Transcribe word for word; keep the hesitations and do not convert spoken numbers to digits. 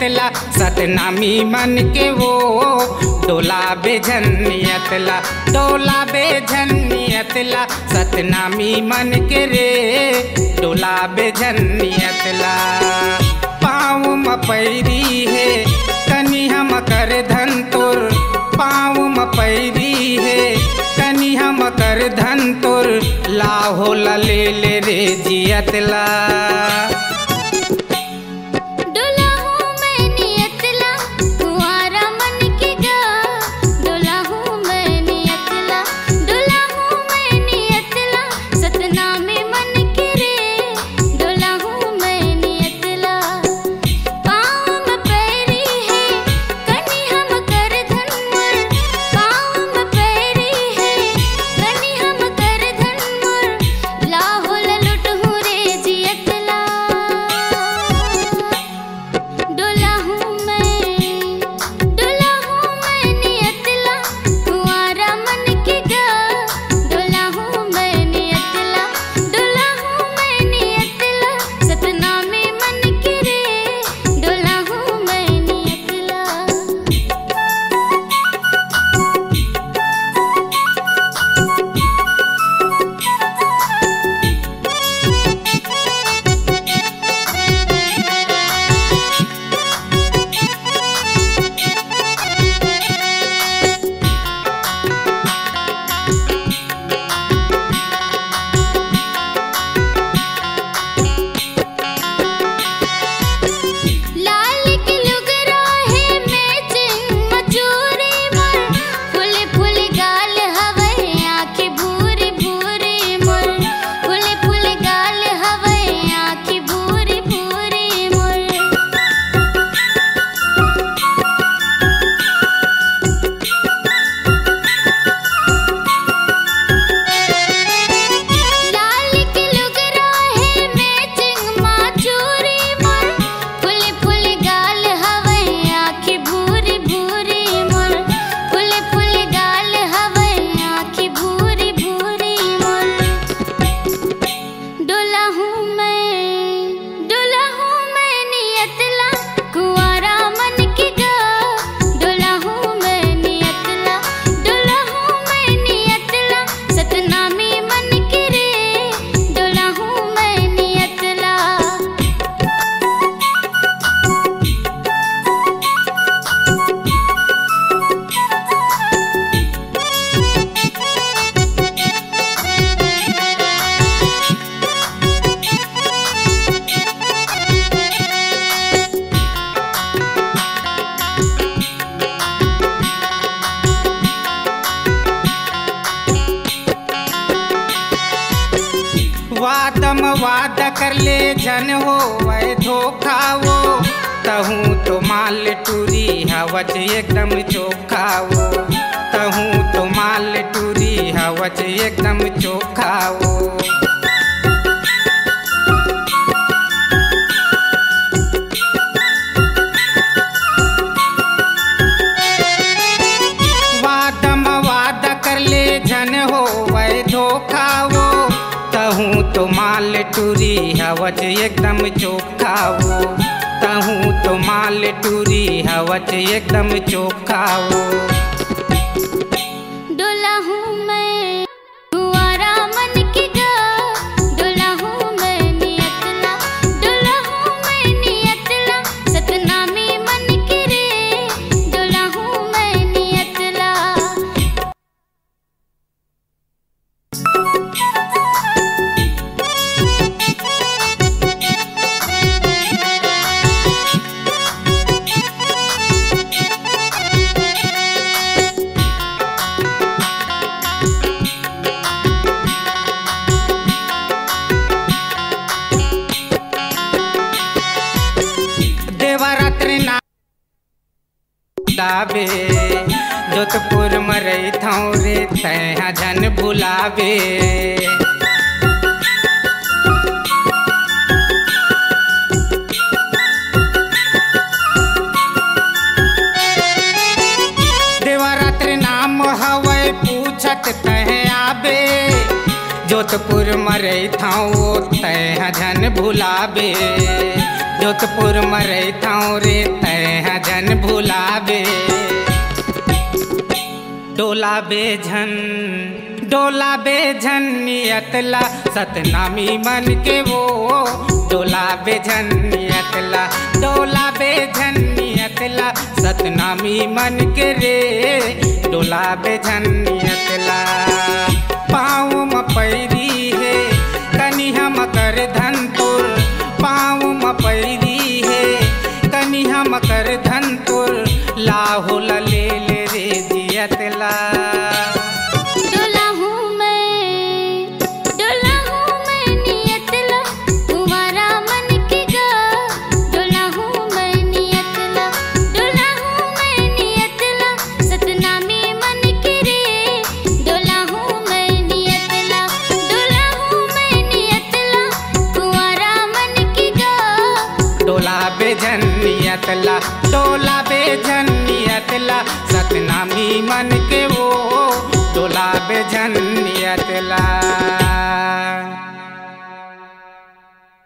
ला सतनामी मन के वो, डोलाबे झन नियत ला, डोलाबे झन नियत ला, सतनामी मन के रे, डोलाबे झन नियत ला। पाँव म पैरी हे कनी हम कर धन तोर, पाँव म पैरी हे कनी हम कर धन तोर, लाहो ला ले ले रे जियत ला। वादम वादा कर ले झन होवय धोखा वो, तहूँ तो माल टूरी हवच एकदम चोखा वो, तहूँ तो माल टूरी हवच एकदम चोखा वो। वादम वादा कर ले झन होवय धोखा वो, तहूँ तो माल टूरी हवच एकदम चोखा वो, तहूँ तो माल टूरी हवच एकदम चोखा वो। देवरात्रि ना दाबे, जोधपुर म रहिथौं रे, तैं ह झन भुलाबे। देवरात्रि नाम हवय पूछत तैं आबे, जोधपुर म रहिथौं तैं ह झन भुलाबे। जोधपुर म रहिथंव रे, तैं ह झन भुलाबे। डोलाबे झन, डोलाबे झन नियत ला, सतनामी मन के वो। डोलाबे झन नियत ला, डोलाबे झन नियत ला, सतनामी मन के रे। डोलाबे झन नियत ला। पाँव म पैरी हे कनिहा म कर धन तोर, पाँव म पैरी हे कनिहा म कर धन तोर, लाहो ला ले ले रे जियत ला। डोलाहूँ मैं, डोलाहूँ मैं नियत ला, कुंवारा मन के गा। डोलाहूँ मैं नियत ला, डोलाहूँ मैं नियत ला, सतनामी मन के रे। डोलाहूँ मैं नियत ला, डोलाहूँ मैं नियत ला, कुंवारा मन के गा। डोलाबे झन नियत ला, डोलाबे झन नियत ला, सतनामी मन के वो। डोलाबे झन नियत